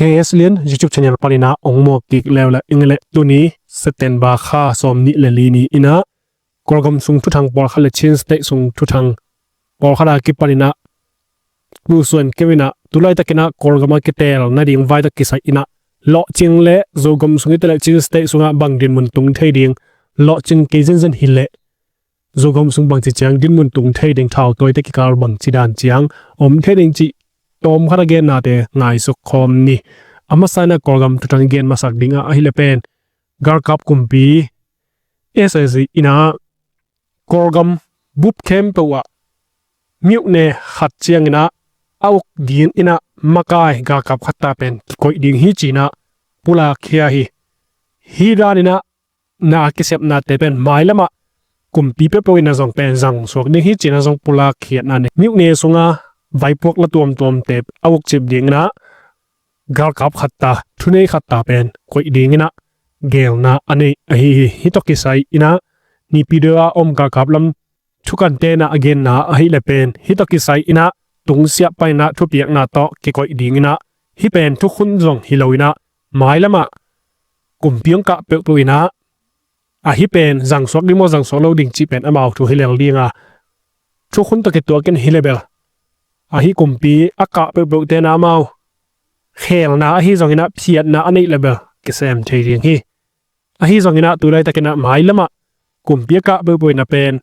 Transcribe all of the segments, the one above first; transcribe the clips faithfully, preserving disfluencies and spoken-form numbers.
K S Lian YouTube channel panin ah ong muak kik leuleu ing. Leh tuni September kha sawm nih le li ni-in ah Kawlgam sung thuthang pawlkhat le Chin State sung thuthang pawlkhat a kipanin ah Pu Suan Keu in ah tu laitakin ah Kawlgam a kiteel nading vai tawh kisai in ah lawhcing le Zogam sung hi ta leh Chin State sungah bang dinmun tung thei ding, lawhcing kei zenzen hi leh Zogam sung bangci ciang dinmun tung thei ding, thautawi te kikal bangci dan ciang om thei ding cih tawmkhat a gennate ngaisuk khawm ni. A masa in ah Kawlgam thuthang gen masak ding ah ahih leh pen galkap kumpi S A C in ah Kawlgam bup khempeuh ah myone khat ciangin ah a uk dingin ah makai galkap khat ta pen kikoih ding hi ci-in ah pulak khia hi. Hih danin ah na a kisepnate pen mailam ah kumpi peuhpeuh in ah zong pen zangsuak ding hi ci-in ah zong pulak khiatna nei. Myone sunga vaipuak la tuamtuamte a ukcip dingin ah galkap khat ta, thunei khat ta pen koih dingin ah geelna a nei ahi hi. Hih tawh kisai in ah Naypyidaw a om galkap lam thukante in ah a genna ahih leh pen hih tawh kisai in ah tungsiah panin ah thupiakna tawh kikoih dingin ah hih pen thukhun zong hi loin ah mailam ah kumpi hong kah peuhpeuh in ah a hih pen zangsuak ding maw zangsuak lo ding cih pen amau thu hi lel ding a, thukhun tawh kituakin hi leh bel a hih kumpi a kah peuhpeuhte in ah amau kheelna ahi zongin ah phiatna a neih leh bel kisem thei ding hi. Ahi zongin ah tu laitakin ah mailam ah kumpi a kah peuhpeuh in ah pen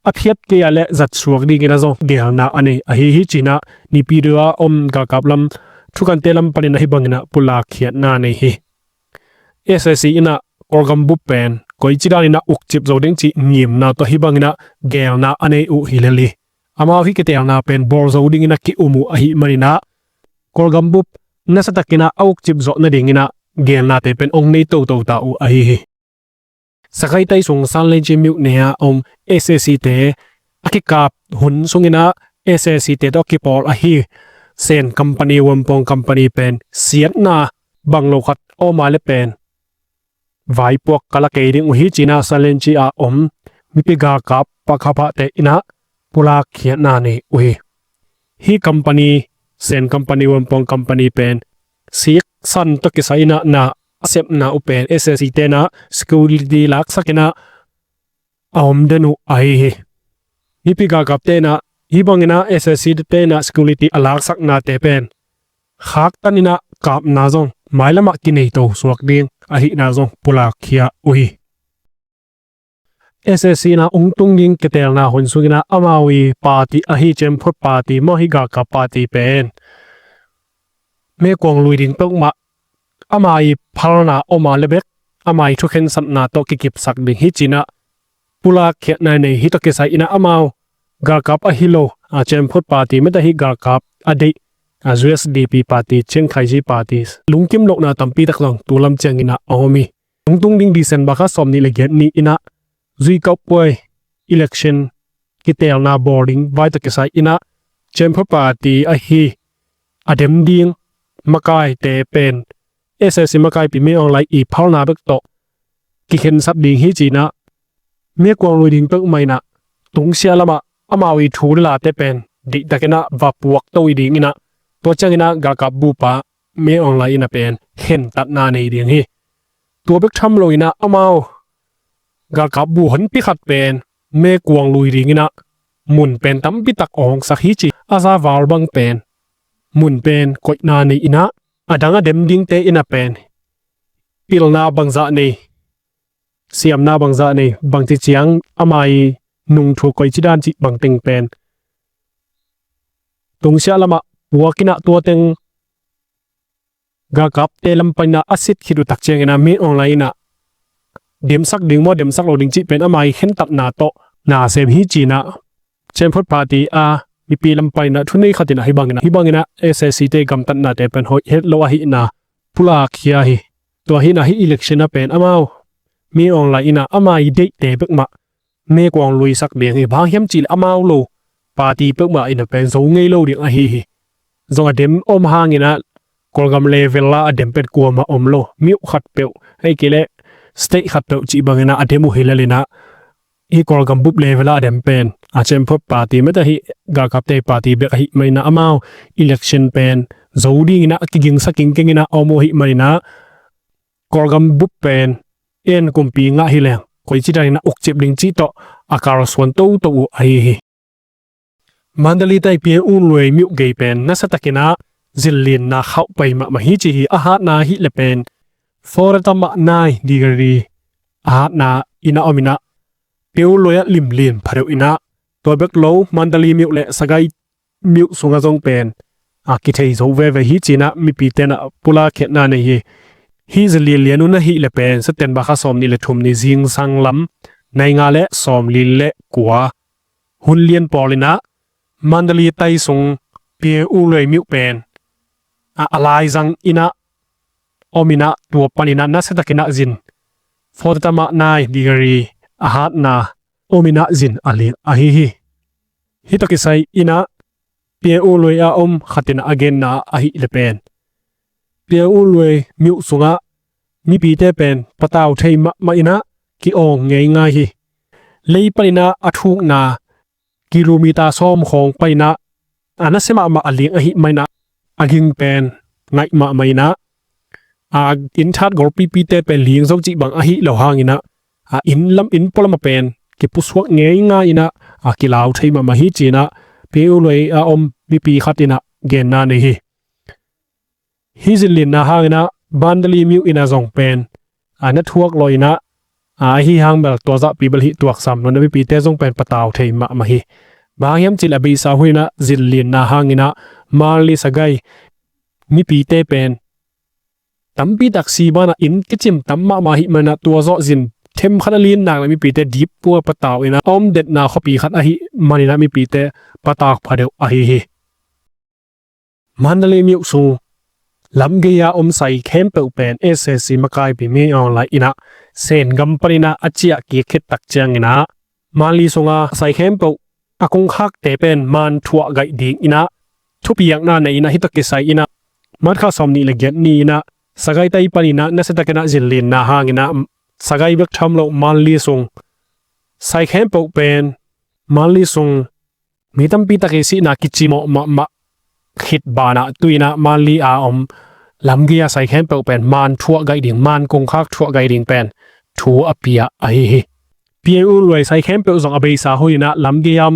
a phiat kei a leh zatsuak dingin ah zong geelna a nei ahi hi ci-in ah Naypyidaw a om galkap lam thukante lam panin ah hih bangin ah pulak khiatna nei hi. S A C in ah Kawlgam bup pen koici danin ah ukcip zo ding cih ngimna tawh hih bangin ah geelna a nei uh hi lel hi. Amau hih kiteelna pen bawl zo dingin ah ki-um uh ahih manin ah Kawlgam bup nasatakin ah a ukcip zawh nadingin ah geelnate pen ong nei toto ta uh ahi hi. Sagaing tai sung Sanlenci myone a om S A C te a kikap hun sungin ah S A C te tawh kipawl ahi Sen company, Wampong company pen siatna bang lo khat a om a leh pen vaipuak ka la kei ding uh hi ci-in ah Sanlenci a om mipi galkap pakhaphate in ah pulak khiatna nei uh hi. Hih company, Sen company, Wampong company pen siksan tawh kisai in ah na a sepna uh pen S A C te in ah security laksakin ah a om den uh ahi hi. Mipi galkapte in ah hih bangin ah S A C te in ah security a laksaknate pen khaktanin ah kapna zong mailam ah kineito suak ding ahihna zong pulak khia uh hi. S A C in ah ong tung ding kiteelna hun sungin ah amau i party ahi Chenphut party maw, hih galkap party pen meikuang lui ding peuhmah ama i phalna om a leh bek ama i thukhensatna tawh kikipsak ding hi ci-in ah pulak khiatna nei. Hih tawh kisai in ah amau galkap ahi lo a Chenphut party mete hih galkap a deih a U S D P party, Chiang Kai-shek party lungkim lohna tampi tak zong tu lam ciangin ah a om hi. Ong tung ding December kha sawm nih le giat ni-in ah zuikauh puai election kiteelna bawl ding vai tawh kisai in ah Chenphut party ahi a dem ding makaite pen S A C makaipi Min Aung Hlaing i phalna bek tawh kikhensat ding hi ci-in ah meikuang lui ding peuhmah in ah tungsiah lamah amau i thu le late pen deihtakin ah va puak to i dingin ah tua ciangin ah galkap bupa Min Aung Hlaing in ah pen khentatna nei ding hi. Tua bek tham loin ah amau galkap bu honpi khat pen meikuang lui dingin ah mun pen tampi tak a hong sak hi ci. A za val bang pen mun pen koihna nei-in ah a dang a dem dingte in ah pen pilna bangzah nei, siamna bangzah nei, bangci ciang ama i nungthuk koici dan cih bangteng pen tungsiah lamah puakin ah tua teng galkapte lam panin ah a sit khit uh tak ciangin ah Min Aung Hlaing in ah demsak ding maw, demsak lo ding cih pen ama i khentatna tawh na sem hi ci-in ah Chenphut party a mipi lam panin ah thunei khat in ah hih bangin ah, hih bangin ah S A C te gamtatnate pen hoih het lo ahihna pulak khia hi. Tua hi-in ah hih election ah pen amau Min Aung Hlaing in ah ama i deihte bekmah meikuang luisak ding hi. Bang hiam cih leh amau lo party peuhmah in ah pen zo ngei lo ding ahi hi. Zong a dem om hangin ah Kawlgam level ah a dem pen kuamah om lo. Miuh khat peuh, ahih kei leh state khat peuh cih bangin ah a dem uh hi lel in ah hih Kawlgam bup level ah a dem pen a Chenphut party mete hih galkapte party bek ahih manin ah amau election pen zo dingin ah kigingsa kingkeng in ah a om uh ahih manin ah Kawlgam bup pen en kumpi ngah hi leng koici danin ah ukcip ding cih tawh a kalsuan toto uh ahi hi. Mandalay tai Pyo Ulwe myuh gei pen nasiatakin ah zinlinna khauh pai mahmah hi ci hi. A hatna ahih leh pen four tamah nine degree a hatna in ah om in ah Pyo Ulwe ah limlin phadeuh in ah tua bek lo Mandalay myuh le Sagaing myuh sungah zong pen a kithei zo veve hi ci-in ah mipite in ah pulak khiatna nei hi. Hih zinlinna lian uh ahih leh pen September kha sawmnih le thum ni zingsang lam nai nga le sawmli le kua hun lian pawl in ah Mandalay tai sung Pyo Ulwe myuh pen a, a laizang in ah om in ah tua panin ah nasiatakin ah zin four tamah nine degree a hatna om in ah zin a lian ahi hi. Hih tawh kisai in ah Pyo Ulwe a om khat in ah a genna ahih leh pen Pyo Ulwe myuh sungah mipite pen patau thei mahmah in ah ki-awng ngeingai hi. Lei panin ah a thukna kilometer sawm khawng panin ah a nasia mahmah a ling ahih manin ah a ging pen ngaih mahmah in ah a inn that golpipite pen ling zo cih bang ahi lo hangin ah a inn lam inn pualam ah pen kipusuak ngeingai in ah a kilau thei mahmah hi ci-in ah Pyo Ulwe a om mipi khat in ah genna nei hi. Hih zinlinna hangin ah Mandalay myuh in ah zong pen a na thuak lo in ah a, ahi hang bel tua zahpi bel hih tuaksam lo in ah mipite zong pen patau thei mahmah hi. Bang hang hiam cih leh a beisa hun in ah zinlinna hangin ah Mandalay Sagaing mipite pen tampi tak si banah inn kicim tam mahmah ahih manin ah tua zawh zin them khat a lin nak leh mipite dip pua patau in ah a om detna khuapi khat ahih manin ah mipite patau phadeuh ahi hi. Mandalay myuh sung lamgei a om sai khempeuh pen S A C makaipi Min Aung Hlaing in ah Sen gam panin ah a ciah kik khit tak ciangin ah Mandalay sunga sai khempeuh a kongkhakte pen man thuah gaih dingin ah thupiakna nei in ah hih tawh kisai in ah March kha sawmnih le giat ni in ah Sagaing tai panin ah nasiatakin ah zinlinna hangin ah Sagaing bek tham lo Mandalay sung sai khempeuh pen Mandalay sung mi tampi tak i sihna kicimawh mahmah khit banah tu in ah Mandalay a om lamgei a sai khempeuh pen man thuah gaih ding, man kongkhak thuah gaih ding pen thu a pia ahi hi. Pyo Ulwe sai khempeuh zong a beisa hun in ah lamgei a om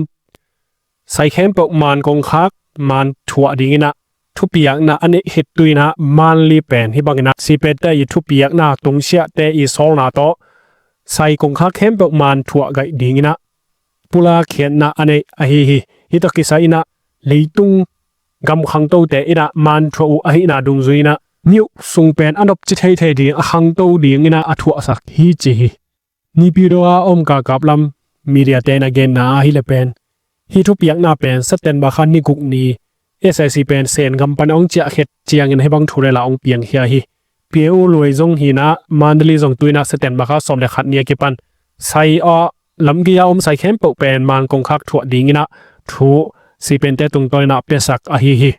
sai khempeuh man kongkhak man thuah dingin ah thupiakna a neih khit tu in ah Mandalay pen hih bangin ah sipente i thupiakna, tungsiahte i sawlna tawh sai kongkhak khempeuh man thuah gaih dingin ah pulak khiatna a neih ahi hi. Hih tawh kisai in ah leitung gam khangtote in ah man thuah uh ahihna dungzui in ah myuh sung pen a nopci theithei ding, a khangto dingin ah a thuahsak hi ci hi. Naypyidaw a om kakap lam mediate in a genna ahih leh pen hih thupiakna pen September kha ni guk ni S A C pen Sen gam pan a hong ciah khit ciangin hih bang thu le la hong piangkhia hi. Pyo Ulwe zong hi in ah Mandalay zong tu in ah September kha sawm le khat ni a kipan sai a lamgei a om sai khempeuh pen man kongkhak thuah dingin ah thu sipente tungtawn in ah piasak ahi hi.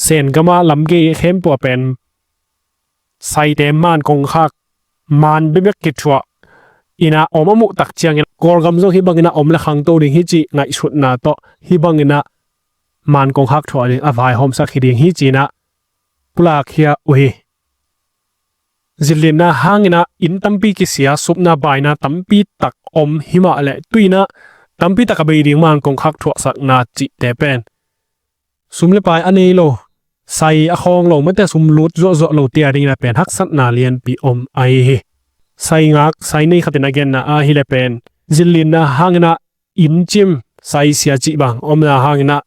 Sen gam a lamgei khempeuh a pen saite man kongkhak man bekbek kithuah in ah om a muh tak ciangin Kawlgam zong hih bangin ah om le khangto ding hi cih ngaihsutna tawh hih bangin ah man kongkhak thuah ding a vaihawmsak hi ding hi ci in ah pulakkhia uh hi. Zinlinna hangin ah inn tampi kisia, supna baina tampi tak om hi mah leh tu in ah tampi tak a bei ding man kongkhak thuahsakna cihte pen sum le pai a nei lo, sai a khawng lo, mate sum lut zuahzuah lote a dingin ah pen haksatna lianpi om ahi hi. Sai ngak, sai nei khat in a genna ahih leh pen zinlinna hangin ah inn cim, sai sia cih bang omna hangin ah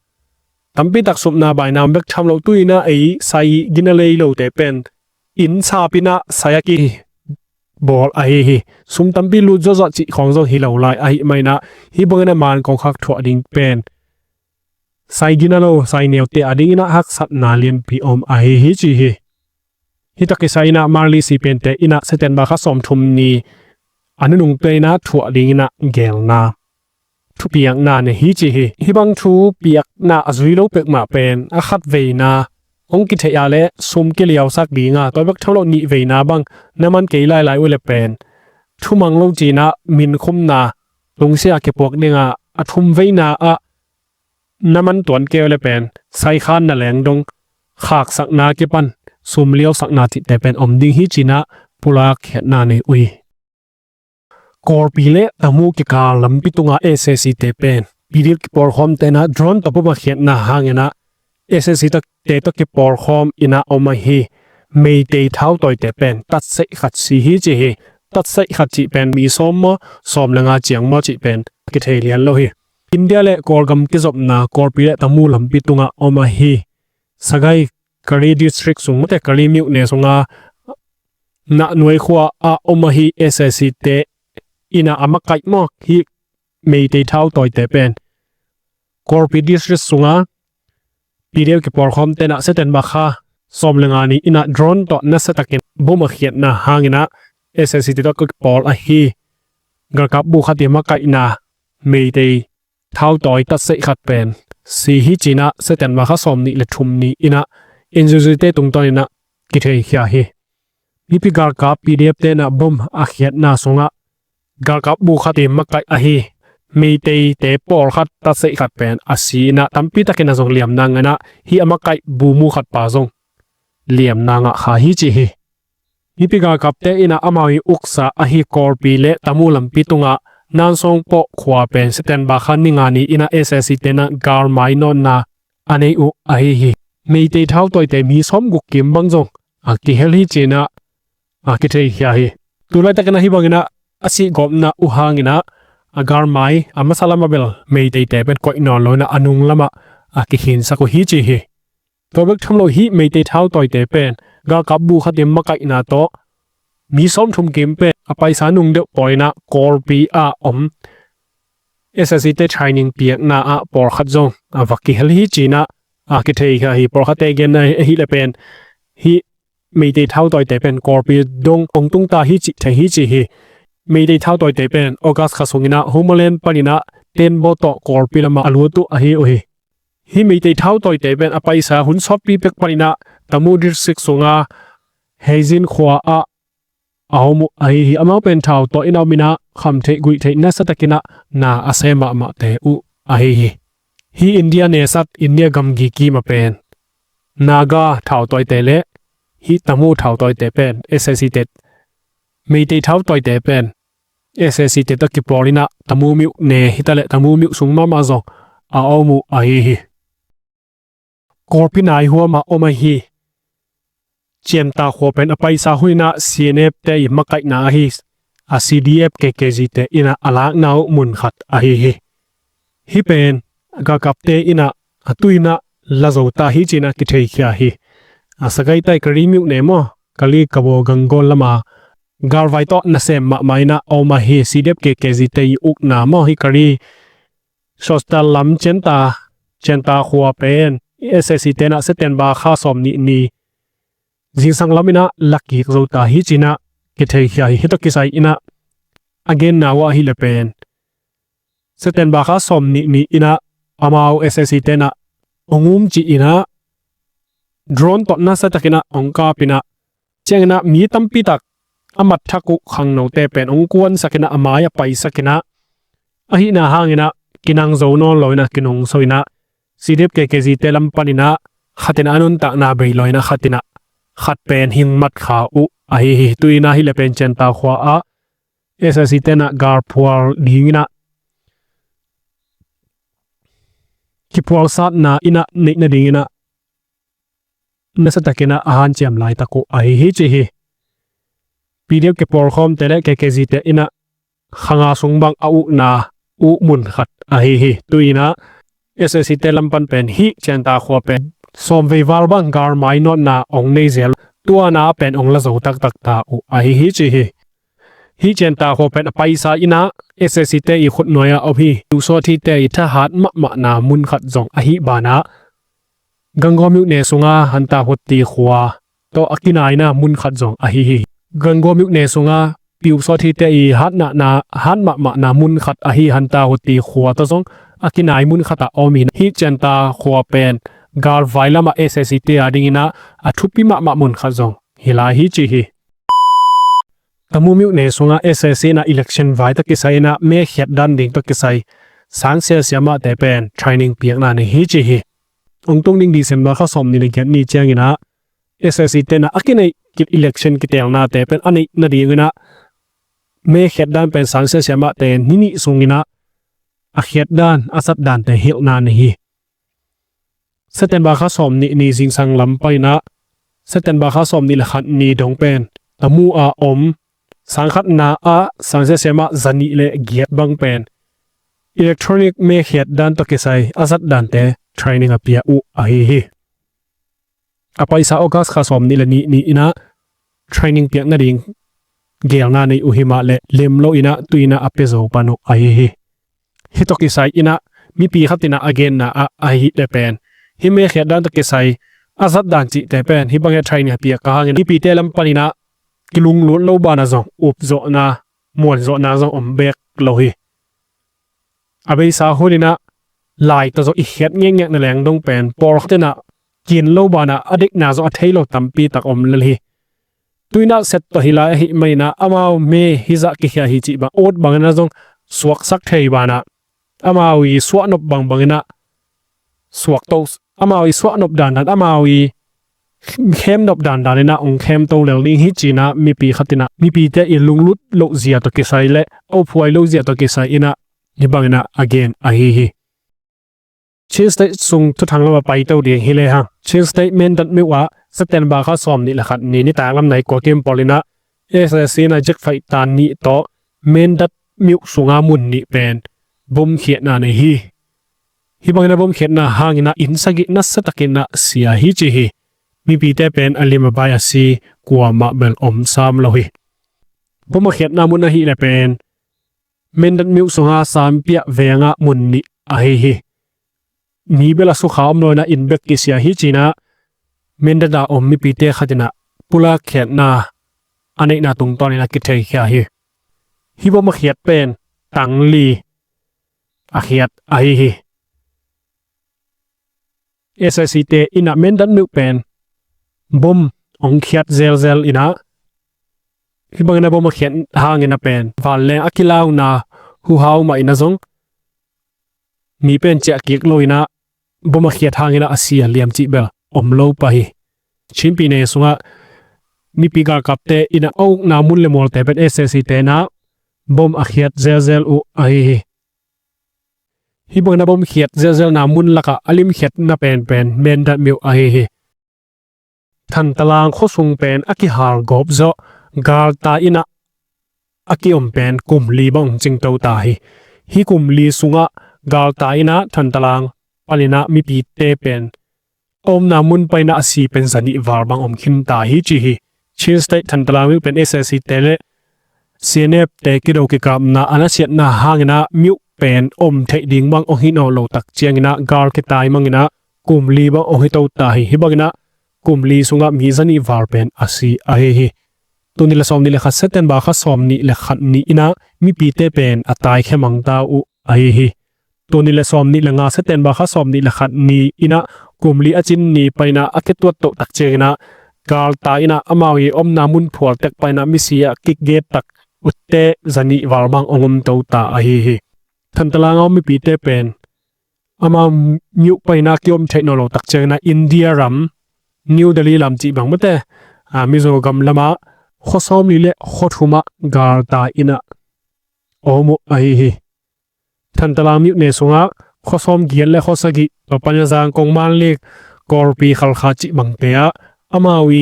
tampi tak supna baina om bek tham lo, tu in ah ei sai gina lei lote pen inn sap in ah sai a kibawl ahi hi. Sum tampi lut zuahzuah cih khawng zong hi lo lai ahih manin ah hih bangin ah man kongkhak thuah ding pen sai gina lo, sai neute a dingin ah haksatna lianpi om ahi hi ci hi. Hih tawh kisai in ah Mandalay sipente in ah September kha sawmthum ni a nunungte in ah thuah dingin ah gelna, thupiakna nei hi ci hi. Hih bang thupiakna a zui lo peuhmah pen a khatveina hong kitheih a leh sum kiliausak ding a, tua bek tham lo nihveina bang na man kei lailai uh leh pen thumang lo ci in ah minkhumna tungsiah a kipuak ding a, a thumveina ah na man tuan kei uh leh pen saikhanna leng dong khaksakna kipan sum liausakna cihte pen om ding hi ci-in ah pulak khiatna nei uh hi. Kawlpi le Tamu kikal lampi tungah S A C te pen P D F kipawlkhawmte in ah drone tawh bom a khiatna hangin ah S A C te tawh kipawlkhawm in ah om ahi Meitei thautawite pen tatseih khat si hi ci hi. Tatseih khat cih pen mi sawm maw, sawm le nga ciang maw cih pen kithei lian lo hi. India le Kawlgam kizopna Kawlpi le Tamu lampi tungah om ahi Sagaing Kari district sung, mate, Kari myone sunga Nahnuai khua ah om ahi S A C te in ah a makaih maw hi Meitei thautawite pen Kawlpi district sunga P D F kipawlkhawmte in ah September kha sawm le nga ni in ah drone tawh nasiatakin bom a khiatna hangin ah S A C te tawh kipawl ahi galkap bu khat i makaihna Meitei thautawi tatseih khat pen si hi ci-in ah September kha sawm nih le thum ni in ah N U G te tungtawn in ah kitheikhia hi. Mipi galkap P D F te in ah bom a khiatna sungah galkap bu khat i makaih ahi Meiteite pawlkhat tatseih khat pen a si in ah tampi takin a zong liamna ngah in ah hih a makaih bu mu khat pa zong liamna ngah kha hi ci hi. Mipi galkapte in ah amau i uksa ahi Kawlpi le Tamu lampi tungah Nansongpawh khua pen September kha ni nga ni in ah S A C te in ah galmai nawnna a nei uh ahi hi. Meitei thautawite mi sawm guk kim bang zong a kihel hi ci-in ah a kitheikhia hi. Tulaitakin ah hih bangin ah a sihgawpna uh hangin ah a galmai a masa lam ah bel Meiteite pen koih nawn lo in ah a nung lamah a kikhinsak uh hi ci hi. Tua bek tham lo hih Meitei thautawite pen galkap bu khat i makaihna tawh mi sawmthum kim pen a paisa nung deuh pawi in ah Kawlpi ah om S A C te training piakna ah pawlkhat zong a va kihel hi ci-in ah a kitheikhia hi. Pawlkhatte genna ahih leh pen hih Meitei thautawite pen Kawlpi dong ong tungta hi cih thei hi ci hi. Meitei thautawite pen August kha sungin ah Homaleng panin ah Tenbo tawh Kawlpi lamah a lut uh ahi uh hi. Hih Meitei thautawite pen a paisa hun sawtpi pek panin ah Tamu district sunga Heizin khua ah a om uh ahi hi. Amau pen thau tawh in ah om in ah khamtheih guihtheih nasatakin ah na a sem mahmahte uh ahi hi. Hih India nesat India gamgi kim a pen Naga thautawite le hih Tamu thautawite pen S A C te, Meitei thautawite pen S A C te tawh kipawl in ah Tamu myone hi ta leh Tamu myo sung mahmah zong a om uh ahi hi. Kawlpi nai huamah om ahi Cianta khua pen a paisa hun in ah C N F te i makaihna ahi a C D F K K Z te in ah a lakna uh mun khat ahi hi. Hih pen galkapte in ah a tu in ah la zo ta hi ci-in ah kitheikhia hi. A Sagaing tai Kari myone maw, Kari Kabaw Gangaw lama galvai tawh nasem mahmah in ah a om ahi C D F K K Z te i ukna maw hi Kari Sostal lam Cianta, Cianta khua pen S A C te in ah September kha sawm nih ni zingsang lam in ah la kik zo ta hi ci-in ah kitheikhia hi. Hih tawh kisai in ah a genna uh ahih leh pen September kha sawm nih ni in ah amau S A C te in ah ong um ci-in ah drone tawh nasatakin ah ong kap in ah ciangin ah mi tampi tak a mat thak uh khangnote pen ong kuansak in ah a mai ah paisak in ah ahihna hangin ah kinang zo nawn lo in ah kinungso in ah C D F K K Z te lam panin ah khat in ah a nuntakna bei lo in ah khat in ah khat pen hing mat kha uh ahi hi. Tu in ah ahih leh pen Cianta khua ah S A C te in ah galphual ding in ah kiphualsatna in ah neih nading in ah nasatakin ah a hanciam laitak uh ahi hi ci hi. P D F kipawlkhawmte le K K Z te in ah kha nga sung bang a ukna uh mun khat ahi hi. Tu in ah S A C te lam pan pen hih Cianta khua pen sawmvei val bang galmai nawnna ong nei zel, tua na pen ong la zo taktak ta uh ahi hi ci hi. Hih Cianta khua pen a paisa in ah S A C te i khutnuai ah om hi. Piusawthi te i thahat mahmahna mun khat zong ahi banah Gangaw myone sunga Hanta Hutti khua tawh a kinaina mun khat zong ahi hi. Gangaw myone sunga Piusawthi te i hatnahna, hat mahmahna mun khat ahi Hanta Hutti khua tawh zong a kinai mun khat ah a om hi. Hih Cianta khua pen galvai lamah S A C te a dingin ah a thupi mahmah mun khat zong hi lai hi ci hi. Tamu myone sunga S A C in ah election vai tawh kisai in ah mekhiat dan ding tawh kisai sang siasia mahte pen training piakna nei hi ci hi. hong tung ding December kha sawm nih le giat ni ciangin ah S A C te in ah a kineih election kitelnate pen a neih nadingin ah me khiat dan pen sang siasia mahte ni nih sungin ah a khiat dan a zat dante hilhna nei hi. September kha sawm nih ni zingsang lam panin ah September kha sawm nih le khat ni dong pen Tamu a om sang khatna ah sang siasia mah za nih le giat bang pen electronic me khiat dan tawh kisai a zat dante training a pia uh ahi hi. A paisa August kha sawm nih le nih ni-in ah training piak nading geelna nei uh himah le lem loin ah tu-in ah a pia zo pan uh ahi hi. Hih tawh kisai in ah mipi khat in ah a genna ah ahih leh pen hih me khiat dan tawh kisai a zat dan cihte pen hih bangin training a piak kha hangin mipite lam panin ah kilunglut lo banah zong up zawhna, muan zawhna zong om bek lo hi. A beisa hunin ah lai tawh zong i khiat ngekngek na leng dong pen pawlkhat in ah kin lo banah a deihna zong a thei lo tampi tak om lel hi. Tu-in ah set tawh hi lai ahih manin ah amau me hizah kikhia hi cih bang ut bangin ah zong suaksak thei banah amau i suahnop bangbangin ah suak to, amau i suahnop dandan, amau i khemnop dandan in ah hong khemto lel ding hi ci-in ah mipi khat in ah mipite i lunglut loh zia tawh kisai le a uphuai loh zia tawh kisai in ah hih bangin ah a gen ahi hi. Chin State sung thuthang lam a paito ding hi lehang Chin State Mindat myo ah September kha sawm nih le khat ni nitak lam nai kua kim pawl in ah S A C in ah Jack Fai Tan nih tawh Mindat myo sunga mun nih pen bom khiatna nei hi. Hih bangin ah bom khiatna hangin ah inn sagih nasa takin ah sia hi ci hi. Mipite pen a lim a bai a si kuamah bel om sam lo hi. Bom a khiatna mun ahih leh pen Mindat myo sunga Sampiah veng ah mun nih ahi hi. Mi bel a sukha om loin ah inn bek kisia hi ci-in ah Mindat a om mipite khat in ah pulak khiatna a neihna tungtawnin ah kitheikhia hi. Hih bom a khiat pen tang li a khiat ahi hi. S A C te in ah Mindat myo pen bom hong khiat zelzel in ah hih bangin ah bom a khiat hangin ah pen vanleng a kilauna huhau mah in ah zong mi pen ciah kik loin ah bom a khiat hangin ah a si a liam cih bel om lo pah hi. Chin pyine sungah mipi galkapte in ah a ukna mun le mualte pen S A C te in ah bom a khiat zelzel uh ahi hi. Hih bangin ah bom khiat zelzelna mun lakah a limkhiatna penpen Mindat myo ahi hi. Thantalang khuasung pen a kihal gawp zawh galtai in ah a kiom pen kum li bang hong cingto ta hi. Hih kum li sungah galtai in ah Thantalang panin ah mipite pen a omna mun panin ah a si pen za nih val bang om khin ta hi ci hi. Chin State Thantalang myo pen S A C te le C N F te kido kikapna a nasiatna hangin ah myo pen om theih ding bang hong hi nawn lo tak ciangin ah gal kitai mangin ah kum li bang hong hi to ta hi. Hih bangin ah kum li sungah mi za nih val pen a si ahi hi. Tul nih le sawm nih le khat September kha sawm nih le khat ni-in ah mipite pen a taikhia mang ta uh ahi hi. Tul nih le sawm nih le nga September kha sawm nih le khat ni-in ah kum li a cin ni panin ah a kituat toh tak ciangin ah galtai in ah amau i omna mun phual tek panin ah misi a kikget tak utte za nih val bang hong om to ta ahi hi. Thantalang a om mipite pen amau myo panin ah kiom theih nawn lo tak ciangin ah India ram New Delhi lam cih bang mate, a, Mizo gam lamah khua sawm li le khua thum ah galtai in ah a om uh ahi hi. Thantalang myo ne sungah khua sawm giat le khua sagih, tua panin ah Zangkong, Manlik, Kawlpi, Khalkha cih bangte ah amau i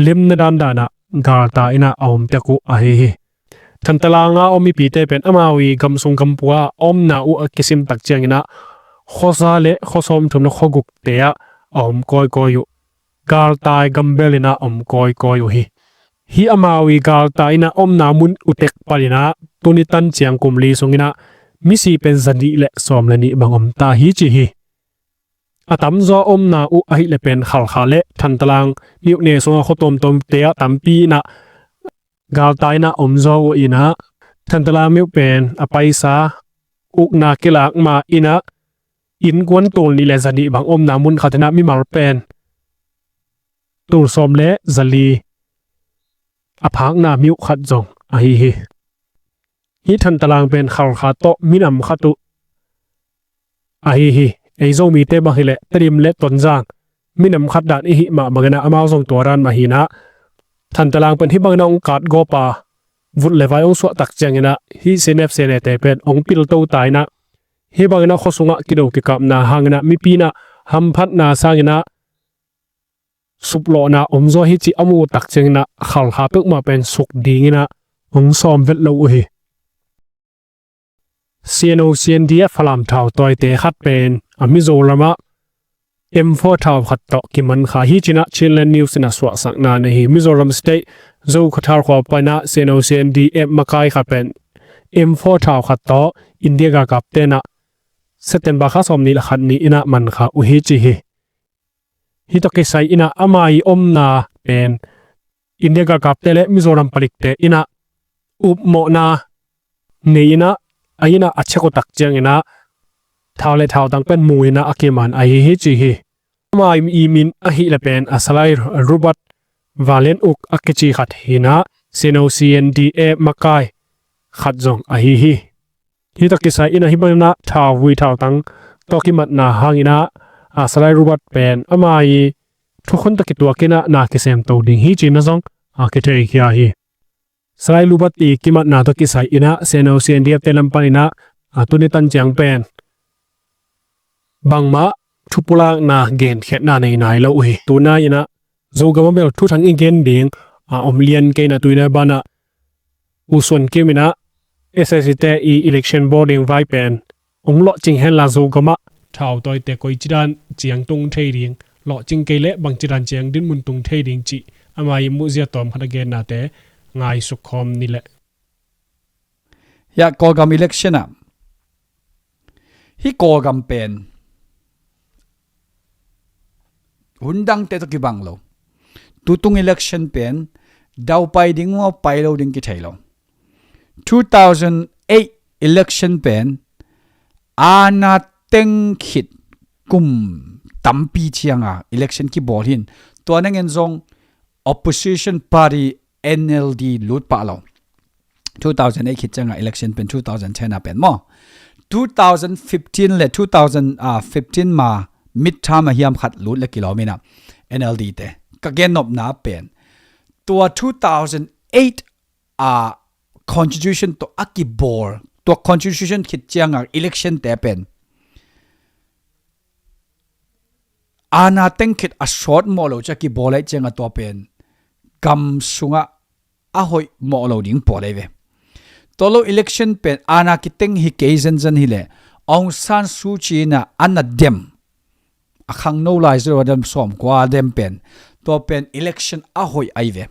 limna dandan ah galtai in ah a om tek uh ahi hi. Thantalang a om mipite pen amau i gamsung gampua a omna uh a kisim tak ciangin ah khua za le khua sawm thum le khua gukte ah a om kawikawi uh. Galtai gambel in ah a om kawikawi uh hi. Hih amau i galtai in ah omna mun uh tek panin ah tuni tan ciang kum li sungin ah misi pen za nih le sawm le nih bang om ta hi ci hi. A tamzaw a omna uh ahih leh pen Khalkha le Thantalang myo ne sungah khua tuamtuamte ah tampi in ah galtai in ah om zaw uh in ah Thantalang myo pen a paisa ukna kilak ma in ah innkuan tul nih le za nih bang omna mun khat in ah mimal pen tul sawm le za li a phakna myo khat zong ahi hi. Hih Thantalang pen Khalkha tawh minam khat uh ahi hi. ei Zomite bang hileh Tedim le Tonzang minam khat dan i hih mah bangin ah amau zong tua dan mah hi-in ah, Thantlang pen hih bangin ah hong katgawp a, vut le vai hong suah tak ciangin ah hih C N F C N A te pen hong pilto ta in ah, hih bangin ah khua sungah kido kikapna hangin ah mipi in ah hamphatna sangin ah suplawhna om zaw hi cih a muh tak ciangin ah Khalkha peuhmah pen suk dingin ah hong sawm vet lo uh hi. C N O C N D F Falam thautawite khat pen a Mizoram ah M four thau khat tawh kiman kha hi ci-in ah Chinland News in ah suahsakna nei hi. Mizoram State Zokhawthar khua pan ah C N O C N D F makai khat pen M four thau khat tawh India galkapte in ah September kha sawmnih le khat ni-in ah man kha uh hi ci hi. Hih tawh kisai in ah ama ii omna pen India galkapte le Mizoram palikte in ah upmawhna nei in ah, a inn ah a check uh tak ciangin ah thau le thautang pen mu in ah a kiman ahi hi ci hi. Ama ii min ahih leh pen a Salai Robert Valen Uk a kici khat hi-in ah C N O C N D F makai khat zong ahi hi. Hih tawh kisai in ah hih bangin ah thauvui thautang tawh kimatna hangin ah a Salai Robert pen ama ii thukhun tawh kituak in ah na kisemto ding hi ci-in ah zong a kitheikhia hi. Salai Robert ii kimatna tawh kisai in ah C N O C N D F te lam panin ah a tuni tan ciang pen bangmah thupulakna genkhiatna nei nai lo uh hi. Tunai in ah Zogam ah bel thuthang i gen ding a om lian kei in ah, tu-in ah banah U Suan Kim in ah S S C te ii election bawlin vai pen hong lawhcing henla Zogam ah thautawite koici dan ciang tung thei ding, lawhcing kei leh bangci dan ciang dinmun tung thei ding cih ama ii muhzia tawm khat a gennate ngaihsuk khawm ni leh. Hiah Kawlgam election ah, hih Kawlgam pen hun dangte tawh kibang lo. Tutung election pen daupai ding maw, pai lo ding kithei lo. Two thousand eight election pen aana teng khit kum tampi cianga election kibawl hi-in, tua nangin zong opposition party N L D lut pah lo. Two thousand eight khit cianga election pen two thousand ten a pen maw, two thousand fifteen le two thousand fifteen ma midterm a hiam khat lut le kilawm in ah N L D te. Ka gennopna pen tua two thousand eight a constitution tawh a kibawl, tua constitution khit cianga election te pen aana teng khit a sawt mawh lo ci-a kibawl ahih cianga tua pen gam sungah a hoih mawh lo ding pawl ahi ve. Tua lo election pen aana kiteng hi kei zenzen hileh Aung San Suu Kyi in ah a na dem, a khangno lai zia a dem sawmkua a dem pen, tua pen election a hoih ahi ve.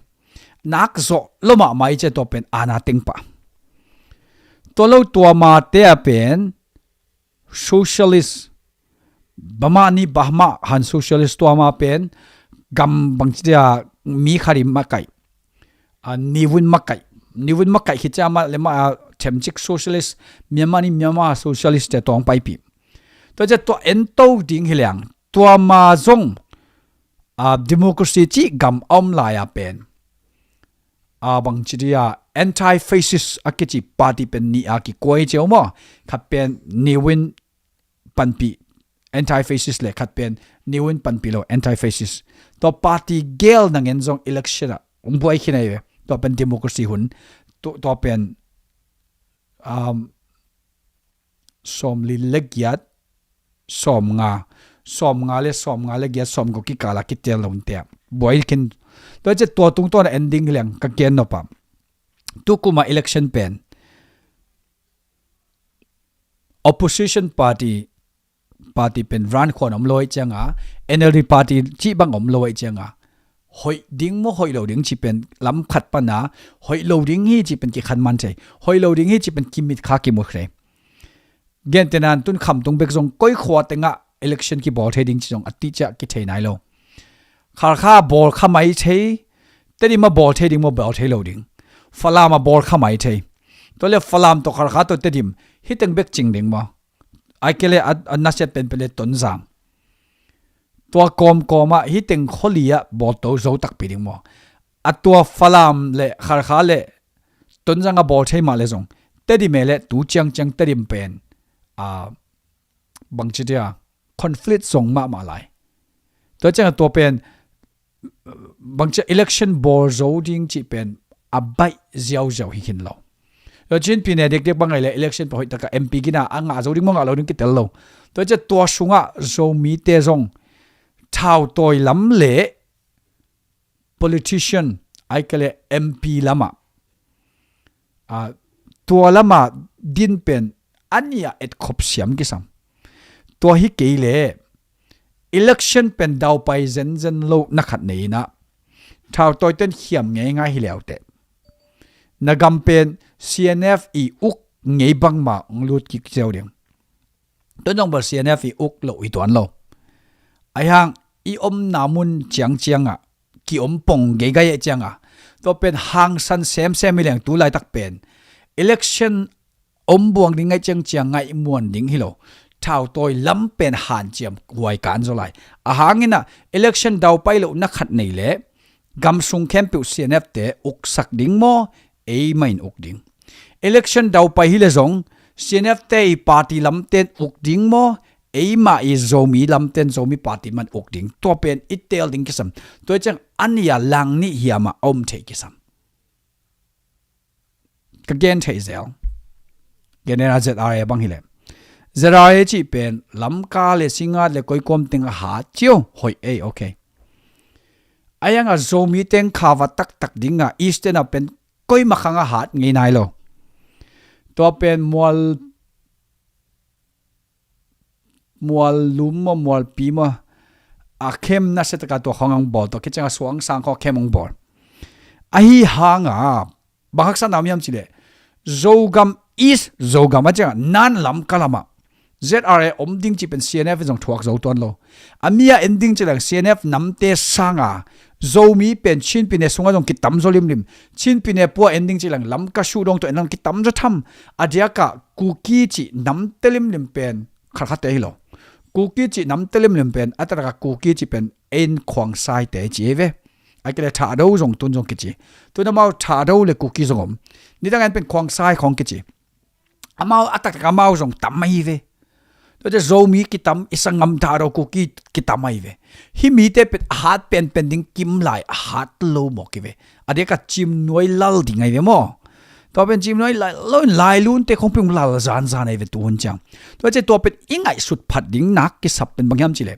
Nak zawh lo mahmah hi ci-a tua pen aana teng pah. Tua lo tua mate a pen socialist, Bamani Bahma han socialist tua ma pen gam bangci dia mi khat ii makaih, a, Ne Win makaih, Ne Win makaih khit ciang amah le amah a themcik socialist, Myanmar ni Myanmar socialist te tawh hong paipih. Tua ciang tua ento ding hi leng tua ma zong, a, democracy cih gam a om lai a pen, a, bangci dia anti-fascist a kici party pen nih a kikuai ciau maw. Khat pen Ne Win panpih anti-fascist le khat pen Ne Win panpih lo anti-fascist. Tua party gel nangin zong election ah hong buai khin ahi ve. Tua pen democracy hun. Tu-, tua pen, um, sawmli le giat, sawmnga, sawmnga le, sawmnga le giat, sawmguk kikal a kitel lo in tia buai khin. Tua ciang tua tungtawn a ending hi leng ka gennop a, tu kum a election pen opposition party, party pen run khuan om lo ahih cianga, N L D party cih bang om lo ahih cianga, hoih ding maw hoih lo ding cih pen lam khat pana hoih lo ding hi cih pen kikhanman thei, hoih lo ding hi cih pen kimitkha kimu thei. Gentehna in tun Khamtung bek zong koi khua tengah election kibawl thei ding cih zong a tih ciah kithei nai lo. Khalkha bawl kha mai thei, Tedim a bawl thei ding maw, bawl thei lo ding. Falam a bawl kha mai thei. Tua le Falam tawh Khalkha tawh Tedim, hih teng bek cing ding maw. Ahih kei leh a, a nasiat penpen le Tonzang. Tua kawmkawm ah hih teng khua li ah bawlto zo takpi ding maw. A tua Falam le Khalkha le Tonzang a bawl thei mah le zong, Tedim e le tu ciangciang Tedim pen, a, bangci dia, conflict zong mahmah lai. Tua ciangah tua pen bangcia election bawl zo ding cih pen a baih ziauziau hi khin lo. Tua Chin Pyine dekdek bang ahi le election pen hoih taka M P gina a ngah zo ding maw ngah lo ding kitel lo. Tua ciah tua sungah Zomite zong thautawi lam le politician ai ka le M P lamah, a, tua lama din pen a nih a etkhop siam kisam. Tua hi kei le election pen daupai zenzen lo na khat nei inah thautawiten khiam ngeingai hi leuteh na gam pen C N F i uk ngei bangma ong lut kik ziau ding. Tun zong bel C N F i uk loh i tuan lo. Aihang i omna mun ciangciangah ki-om pong geigai eh ciangah tua pen hangsan semsem hi leng tu laitak pen election om buang ding ngaih ciangciang ngaih muan ding hi lo. Thautawi lam pen hanciam huai kan zaw lai. Ahanginah election daupai loh na khat nei le gam sung khempeuh C N F te uksak ding maw, eimah in uk ding. Election daupai hi le zong C N F te i party lamten uk ding maw, eimah i Zomi lamten Zomi party man uk ding. Tua pen i teel ding kisam. Tua i ciang a nih a lang nih hiamah a om theih kisam. Ka gen theih zel. Gen ena Z R A bang hi le Z R A cih pen Lamka le Singat le koikuam teng a hat cio hoih ei, okay. A iangah Zomi teng khava taktak dingah Eastern a pen koima khang a hat ngei nai lo. Tua pen mual mual lum maw mual pi maw a khem na setaka tua khong ang bawl tua khicianga suang sang khaw khem ang bawl. Ahi hanga bang haksa na miam cileh Zogam East Zogam a cianga nan Lamka lama Z R A om ding ci pen C N F zong thuak zo tuan lo. A mi a en ding ci leng C N F namte sanga Zomi pen Chin Pyine sunga zong kitam zo limlim. Chin Pyine pua en ding ci leng Lamka su dong to en lang kitam zo tham. A diaka Kuki ci namte limlim pen khatkhatte hi lo. Kuki ci namte limlim pen a taraka Kuki ci pen en Khuangsaite ci ei ve. A kile Thado zong tun zong kici. Tun amau Thado le Kuki zong om. Nidang en pen Khuangsai khong kici. Amau a taktak amau zong tam ahi ve. Tua te Zomi kitam i sanggam Thado Kuki kitam ahi ve. Hih mite pen a hat penpen ding kim lai a hat lo mawk hi ve. A diaka cimnuai lal ding ahi ve maw. Tua pen cimnuai lal lo in lailunte khong peng lal zanzan ahi ve tuhun ciang. Tua ce tua pen i ngaihsut phat ding nak kisap pen bang hiam cileh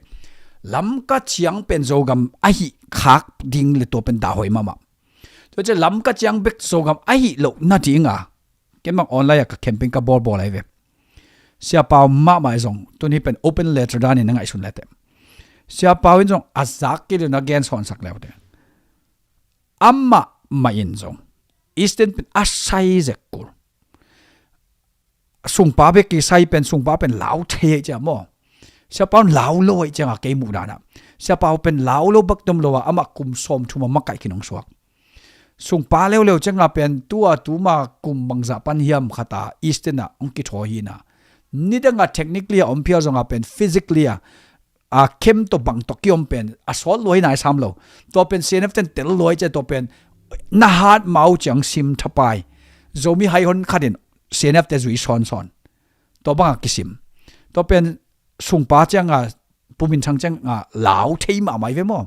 Lamka ciang pen Zogam ahi khak ding le tua pen dahhoi mahmah. Tua ce Lamka ciang bek Zogam ahi loh nadinga ken bang online a ka campaign ka bawlbawl ahi ve. Siapau mahmah i zong tun hi pen open letter danin na ngaihsun lete. Siapau in zong a zak kei le na gen sawnsak leute. Amah mah in zong Eastern pen a sai zek kul. Sungpa bek kisai pen sungpa pen lau thei ahi ciang maw. Siapau in lau lo ahi cianga kei muh danah Siapau pen lau lo bak dom lo a amah kum sawm thuma makaih khin hong suak. Sungpa leuleu cianga pen tua tuma kum bangzah pan hiam khata Eastern ah hong kithawi hina. Nidanga technically a om phial zonga pen physically a a khem tawh bang tawh kiom pen a sawt luai nai sam lo. Tua pen C N F ten tel luai cia tua pen na hat mau ciang sim thapai. Zomi hai hon khatin C N F te zui sawnsawn. Tua banga kisim. Tua pen sungpa cianga pumin thang cianga lau thei mahmah i ve maw.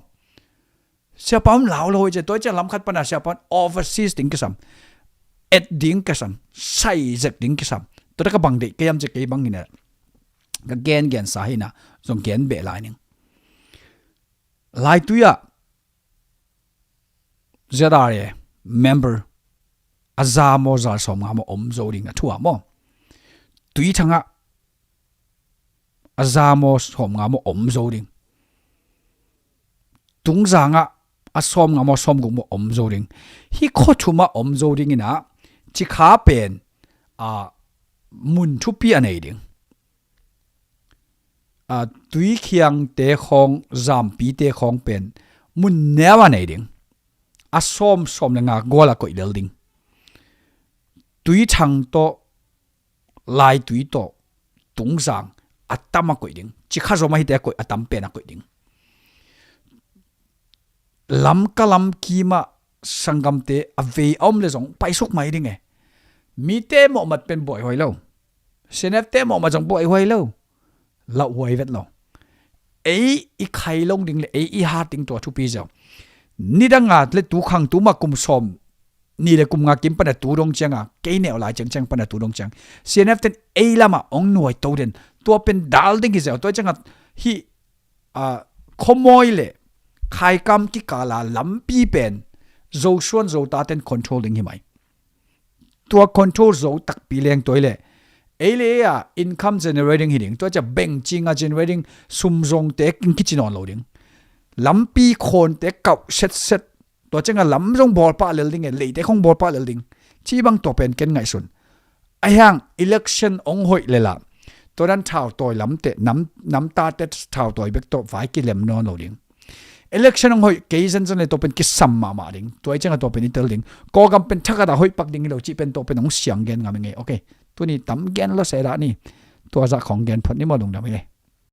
Siapau in lau lo i cia tua i cia lamkhat pana siapau in overseas ding kisam. Et ding kisam. Sai zek ding kisam. Tua taka bang deih kei am cia kei bang ina. Ka gen gen sa hina zong gen beh lai ning. Laitui ah Z R A member a za maw za sawm nga maw om zo ding a thu a maw. Tui thangah a za maw sawm nga maw om zo ding. Tungzangah a sawm nga maw sawm guk maw om zo ding. Hi khaw thumah om zo ding inah cikha pen a mun thupi a nei ding. A tuikhiangte khawng zampite khawng pen mun neu a nei ding. A sawm sawm le nga gual a koih lel ding. Tuithang tawh laitui tawh tungzang a tam a koih ding. Cikha zom a hite a koih a tam pen a koih ding. Lamka lam kimah sanggamte a vei a om le zong paisuk mai ding e. Mite mawhmat pen buaihuai lo. Senefte mawhmat zong buaihuai lo. Lauhuai vet lo. ei i khai lo ding le ei i hat ding tua thupi zo. Nidanga le tu khang tu ma kum sawm ni le kum nga kim pana tu dong cianga, kei neu lai ciang ciang pana tu dong ciang, C N F ten ei lama ong nuai to den, tua pen dal ding hi zeu. Tua cianga hi, a, khomoi le khaikam kikala lampi pen Zosuan Zota ten control ding hi mai. Tua control zo takpi leng tua le ei le ei a income generating hi ding. Tua cia beng cinga generating, sum zongte king kici nawn lo ding. Lampi khawnte kauh setset. Tua cianga lam zong bawlpah lel ding e, leite khong bawlpah lel ding. Ci bang tua pen ken ngaihsun. Ahiang election ong hoih lela, tua dan thau tawi lamte, nam, namtate thau tawi bek tawh vai kilem nawn lo ding. Election ong hoih kei zenzen le tua pen kisam mahmah ding. Tua i cianga tua pen i tel ding. Kawlgam pen thakata hoih pak ding hi lo cih pen tua pen ong siang gen ngam i ngei. Ok. Tuni tam gen lo se dah ni. Tua zah khong gen phot ni maw, lungdam hi le.